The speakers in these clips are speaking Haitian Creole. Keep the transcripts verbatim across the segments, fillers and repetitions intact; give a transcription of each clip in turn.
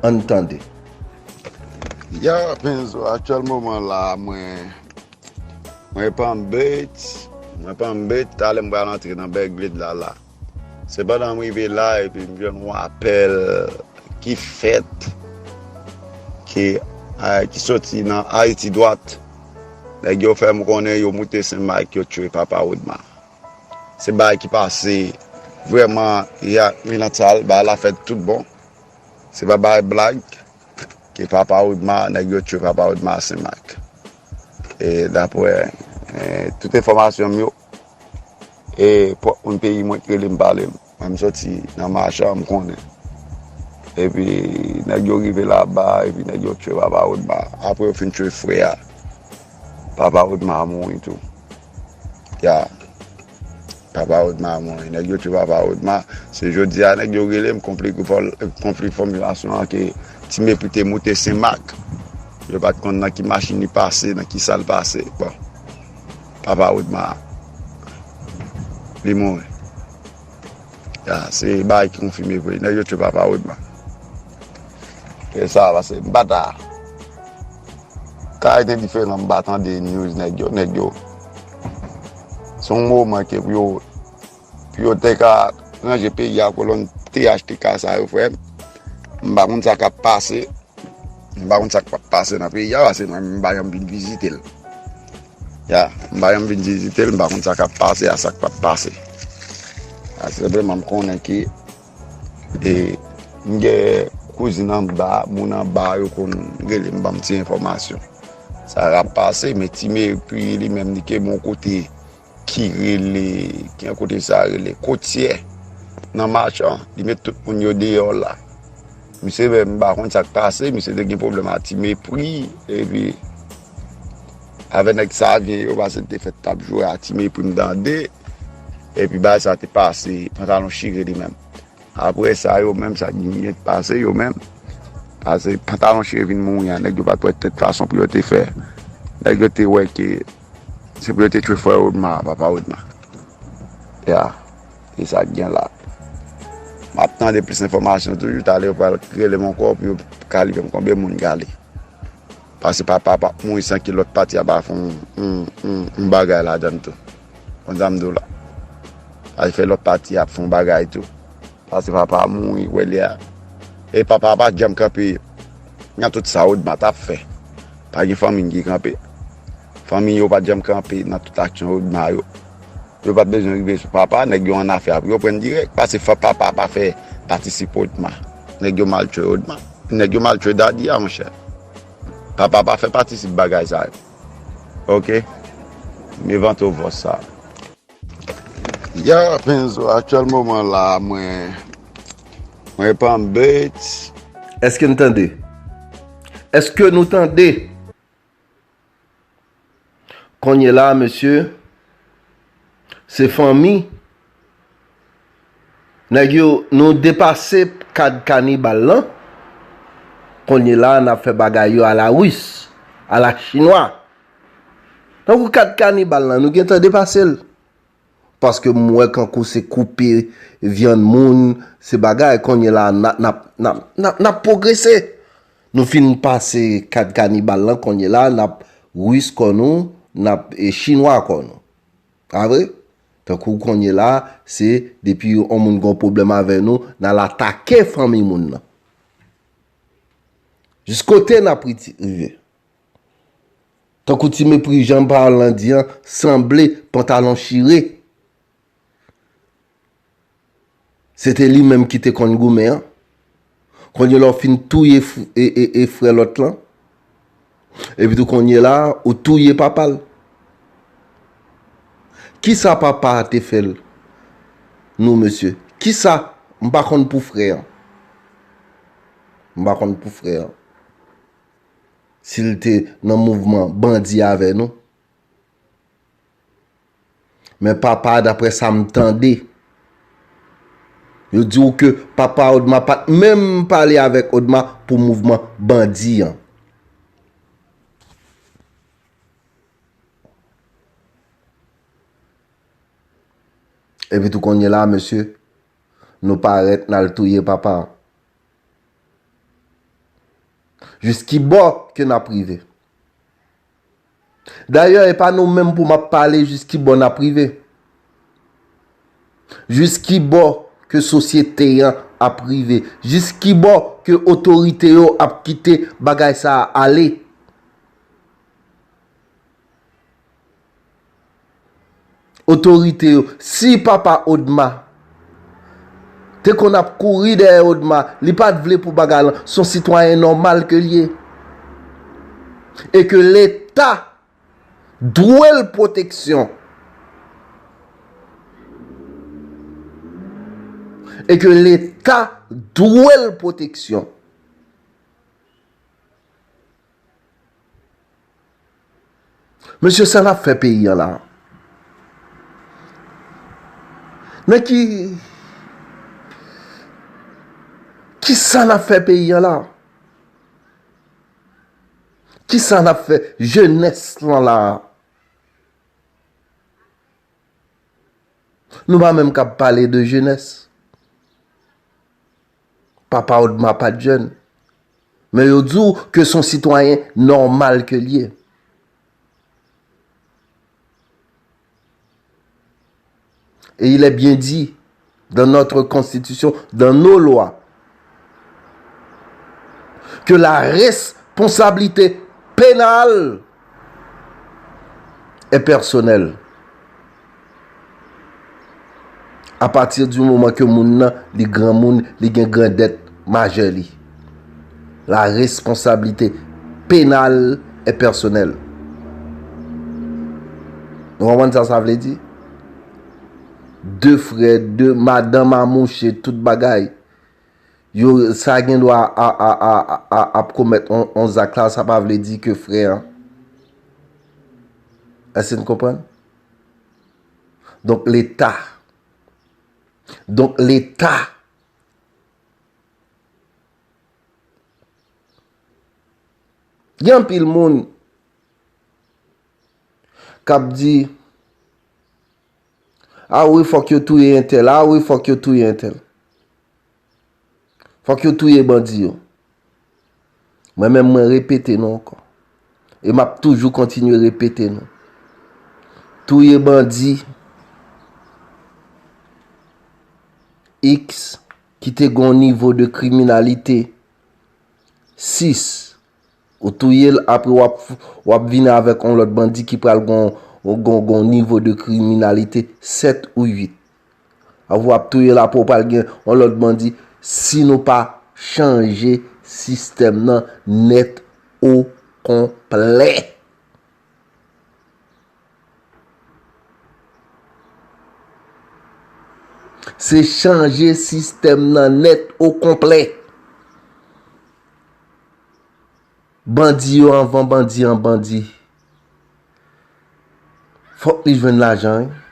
Ann tande. Ya, Penzo, aktyèl moman la, mwen, mwen Palm Beach, mwen Palm Beach, talè m pral antre nan Bègled la, la. Se pandan m rive la, epi m jwenn yon apèl ki fèt, ki, eh, ki soti nan Ayiti dwat. Nèg yo fè m konnen yo moute Sen Mak, yo tchwe Papa Odma. Se bagay ki pase vrèman, ya, Milan Sal, bagay la fèt tout bon. Se pa bagay blag, ke Papa Odma, nèg yo tchwe Papa Odma Sen Mak. E daprè, eh, tout enfòmasyon m yo, e pwòp moun peyi mwen ki rele m pale m. Mwen m soti nan Machan, m konnen. Epi nèg yo rive laba, epi nèg yo tchwe Papa Odma. Apre yo fin tchwe frè a, Papa Odma mouri tou. Ya. Papa Odma mouri. Nèg yo tchwe Papa Odma. Se jodi a nèg yo rele m, konpli, konpli fòmilasyon an ke Ti Mepri te moute Sen Mak. Yo pa t konn nan ki machin li pase, nan ki sa l pase. Bon. Papa Odma, li mouri. Ya, se bagay ki konfime vre. Nèg yo tchwe Papa Odma. E sa, pase m pa ta. Ka ete diferan, m pa tande news nèg yo, nèg yo. Se yon moman ke pou yo, pou yo te ka ranje peyi a, kolon T H T K sa yo, frè m. M pa konn sa k ap pase. M pa konn sa k p ap pase nan peyi a, pase mwen, m pa janm vin vizite l. Ya, m pa janm vin vizite l, m pa konn sa k ap pase a, sa k p ap pase. A, senpleman, m konnen ke, e, m gen kouzin anba, moun anba yo konn rele m, ban m ti enfòmasyon. Sa k ap pase, men Ti Mepri li menm, li ke bon kote ki rele, ki an kote sa rele, Kotyè, nan Machan, li met tout moun yo deyò la. Misye menm, m pa konn sa k pase, misye te gen pwoblèm a Ti Mepri, epi avè nèg Savyen yo, pase l te fèt t ap jwe a Ti Mepri, m tande, epi bagay sa te pase, pantalon chire li menm. Apre sa, yo menm, sa ki genyen pase, yo menm, pase pantalon chire vin mouri a, nèg yo pa t wè tèt fason pou yo te fè. Nèg yo te wè ke se pou yo te tchwe frè Odma, papa Odma. Ya, e sa k gen la. M ap tande plis enfòmasyon toujou, talè yo pral rele m ankò pou yo kalifye m konbyen moun k ale. Pase papa p ap mouri san ke lòt pati a pa fè yon, yon, yon, yon bagay ladan l tou. Konn sa m di w la. Sa fè lòt pati a ap fè yon bagay tou. Pase papa mouri, wè lè a. E papa a pa t janm kanpe nan tout sa Odma t ap fè. Pa gen fanmi n ki kanpe. Fanmi yo pa t janm kanpe nan tout aksyon Odma yo. Yo pa t bezwen rive sou papa, nèg yo annafè a pou yo pran dirèk. Pase fò papa pa fè patisipe Odma. Nèg yo mal tchwe Odma. Nèg yo mal tchwe Daddy a, monchè. Papa pa fè patisip bagay sa yo. Oke? M evante w vòs sa. Ya, Penzo, aktyèl moman la, mwen, mwen Palm Beach. Èske n tande? Èske nou tande? Kounye la, mesye, se fanmi. Nèg yo, nou depase kad kanibal lan. Kounye la, n ap fè bagay yo a la ris, a la chinwa. Tankou kad kanibal lan, nou gentan depase l. Paske m wè kankou se koupe vyann moun, se bagay, kounye la, n ap, n ap, n ap, n ap, n ap pwogrese. Nou fin pase kad kanibal lan, kounye la, n ap ris kò nou, n ap, e, chinwa kò nou. Pa vre? Tankou kounye la, se depi yon moun gen yon pwoblèm avè nou, n al atake fanmi moun nan. Jis kote n ap riti-, rive. Tankou Ti Mepri, jan pawòl lan di an, sanble pantalon chire. Se te li menm ki te konn goumen an. Kounye la w fin touye f-, e, e, e frè lòt lan. Epi tou kounye la, ou touye papa l. Kisa papa a te fè l? Nou, mesye. Kisa? M pa konn pou frè an. M pa konn pou frè an. Si l te nan mouvman bandi avè nou. Men papa, daprè sa m tande, yo di w ke papa Odma pa t menm pale avèk Odma pou mouvman bandi an. Epi tou kounye la, mesye, nou parèt, n al touye papa an. Jiskibò ke n ap rive? Dayè, e pa nou menm pou m ap pale jiskibò n ap rive. Jiskibò ke sosyete an ap rive. Jiskibò ke otorite yo ap kite bagay sa a ale. Otorite yo, si papa Odma te konn ap kouri dèyè Odma, li pa t vle pou bagay lan, se yon sitwayen nòmal ke l ye. E ke Leta dwe l pwoteksyon. E ke Leta dwe l pwoteksyon. Mesye, sa n ap fè peyi an la? Nan ki, kisa n ap fè peyi an la? Kisa n ap fè jenès lan la? Nou pa menm k ap pale de jenès. Papa Odma pa t jèn. Men yo di w ke se yon sitwayen nòmal ke l ye. Et il est bien dit dans notre constitution, dans nos lois, que la responsabilité pénale est personnelle. Apati di moman ke moun nan, li granmoun, li gen grandèt majè li, la responsabilité pénale est personnelle. Nou konprann sa sa vle di? De frè, de madanm a mouche, tout bagay. Yo, sa gen dwa a, a, a, a, a, ap komèt on, on zak la, sa pa vle di ke frè an. Èske n konprann? Donk, Leta. Donk, Leta. Gen anpil moun k ap di, a wi, fòk yo touye entèl, a wi, fòk yo touye entèl. Fòk yo touye bandi yo. Mwen menm, mwen repete nou ankò. E m ap toujou kontinye repete nou. Touye bandi, X, ki te gen yon nivo de kriminalite sis, ou touye l, apre w ap, w ap vini avèk yon lòt bandi ki pral gen, gen, gen yon nivo de kriminalite sèt ou uit. Apre w ap touye l, apre w pral gen yon lòt bandi. Si nou pa chanje sistèm nan nèt o konplè. Se chanje sistèm nan nèt o konplè. Bandi yo anvan bandi an bandi. Fòk li jwenn lajan, wi.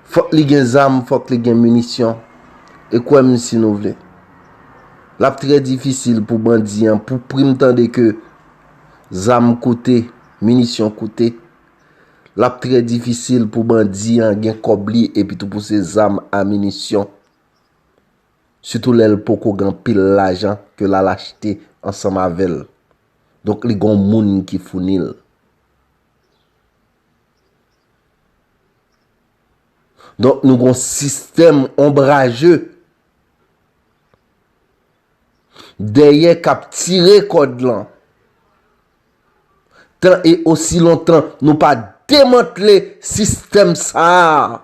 Fòk li gen zam, fòk li gen minisyon. E kwè m si nou vle. L ap trè difisil pou bandi an, pou pri m tande ke zam koute, minisyon koute. L ap trè difisil pou bandi an gen kòb li epi tou pou se zam a minisyon. Sitou lè l poko gen anpil lajan ke l al achte ansanm avè l. Donk, li gen yon moun ki founi l. Donk, nou gen yon sistèm onbraje dèyè k ap tire kòd lan. Tan e osi lontan nou pa demantle sistèm sa a,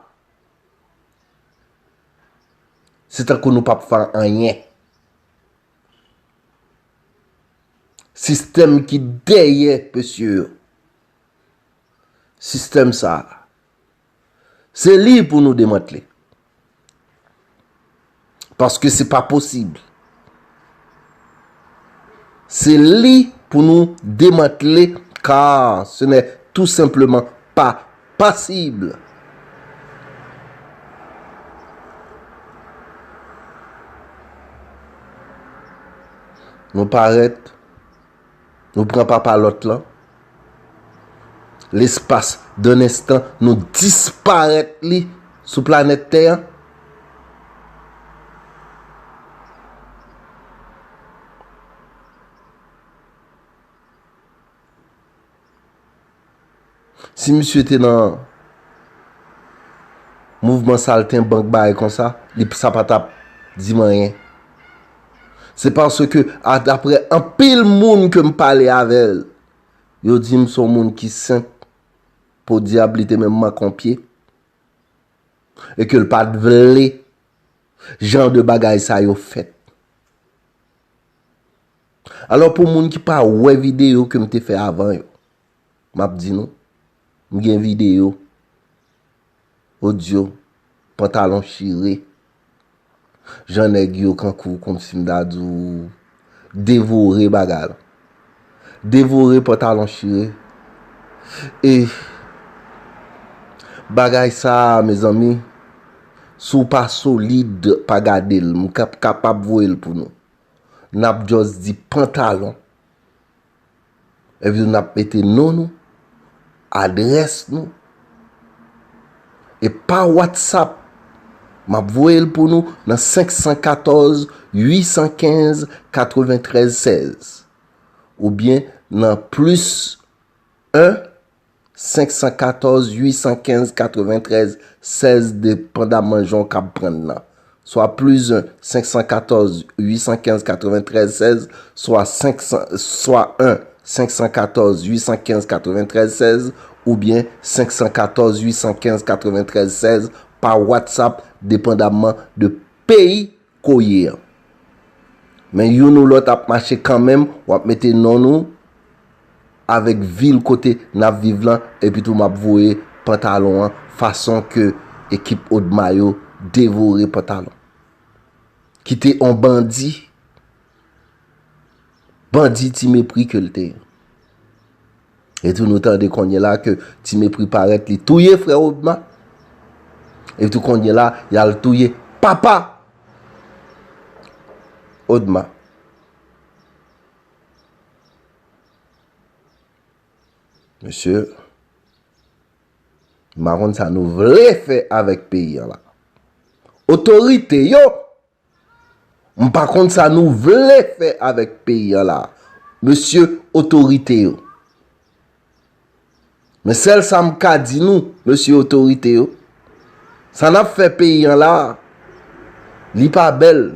se tankou nou p ap fè anyen. Sistèm ki dèyè mesye yo. Sistèm sa a, se li pou nou demantle. Paske se pa posib. Se li pou nou demantle, car ce n'est tout simplement pas possible. Nou parèt, nou pran pa pa lòt lan. Lespas, dan enstan, nou disparèt li sou planèt tè a. Si misye te nan mouvman saltenbank bagay konsa, li, sa pa t ap di m anyen. Se paske, a, daprè anpil moun ke m pale avè l, yo di m se yon moun ki senp, podyab li te menm manke yon pye, e ke l pa t vle jan de bagay sa yo fèt. Alò, pou moun ki pa wè videyo ke m te fè avan yo, m ap di nou, m gen videyo, odyo, pantalon chire, jan nèg yo kankou kòmsi m ta di w devore bagay la. Devore pantalon chire. E bagay sa a, mezanmi, si w pa solid, pa gade l. M kap-, kapab voye l pou nou. N ap just di pantalon. Epi tou n ap mete non nou, adrès nou. E pa WhatsApp, m ap voye l pou nou nan senk san katòz, uit san kenz, katreventrèz, sèz. Oubyen nan plis en, senk san katòz, uit san kenz, katreventrèz, sèz, depandamman jan w kab pran l nan. Swa plis en, senk san katòz, uit san kenz, katreventrèz, sèz, swa senk san, swa en, senk san katòz, uit san kenz, katreventrèz, sèz, oubyen senk san katòz, uit san kenz, katreventrèz, sèz, pa WhatsApp, depandamman de peyi ke w ye an. Men youn ou lòt ap mache kanmenm, w ap mete non nou avèk vil kote n ap viv lan, epi tou m ap voye pantalon an fason ke ekip Odma yo devore pantalon. Ki te on bandi, bandi Ti Mepri ke l te ye. E tou nou tande kounye la ke Ti Mepri parèt li touye frè Odma. E tou kounye la, y al touye papa Odma. Mesye, m pa konn sa nou vle fè avèk peyi an la. Otorite yo, m pa konn sa nou vle fè avèk peyi an la. Mesye otorite yo. Men sèl sa m ka di nou, mesye otorite yo, sa n ap fè peyi an la, li pa bèl,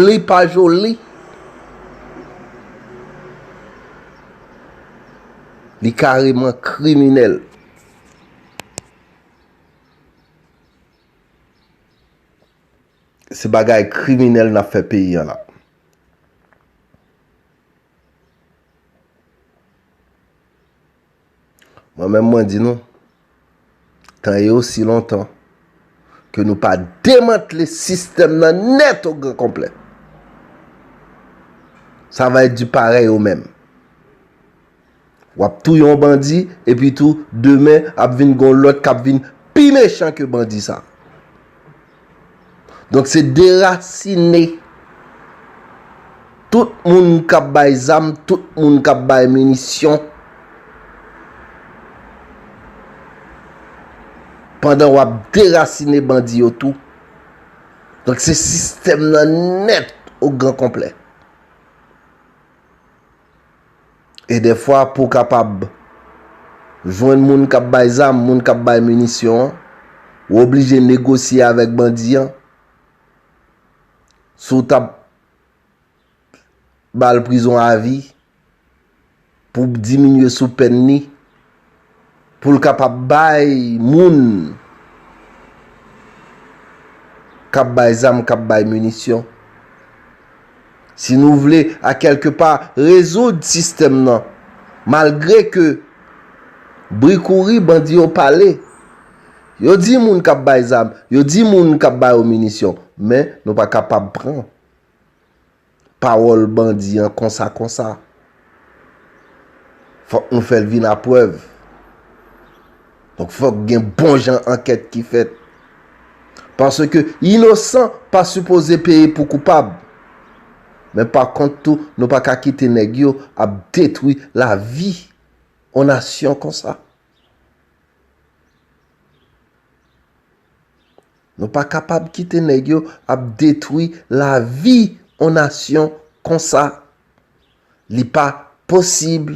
li pa joli, li kareman kriminèl. Se bagay kriminèl n ap fè peyi an la. Mwen menm mwen di nou, tan e osi lontan ke nou pa demantle sistèm nan nèt o gran konplè, sa va èt di parèy o menm. W ap touye yon bandi, epi tou, demen, ap vin gon lòt k ap vin pi mechan ke bandi sa. Donk, se derasine tout moun k ap bay zam, tout moun k ap bay minisyon. Pandan w ap derasine bandi yo tou. Donk, se sistèm nan nèt o gran konplè. E dèfwa, pou w kapab jwenn moun k ap bay zam, moun k ap bay minisyon an, ou oblije negosye avèk bandi an. Si w t ap ba l prizon avi, pou w diminye sou pèn li, pou l kapab bay moun k ap bay zam, k ap bay minisyon. Si nou vle, a kèlke pa, rezoud sistèm nan, malgre ke bri kouri, bandi yo pale, yo di moun k ap bay zam, yo di moun k ap ba yo minisyon, men nou pa kapab pran pawòl bandi an konsa konsa. Fòk nou fè l vin a prèv. Donk, fòk gen bon jan ankèt ki fèt. Paske inosan pa sipoze peye pou koupab. Men pa kont tou, nou pa ka kite nèg yo ap detwi lavi yon nasyon konsa. Nou pa kapab kite nèg yo ap detwi lavi yon nasyon konsa. Li pa posib.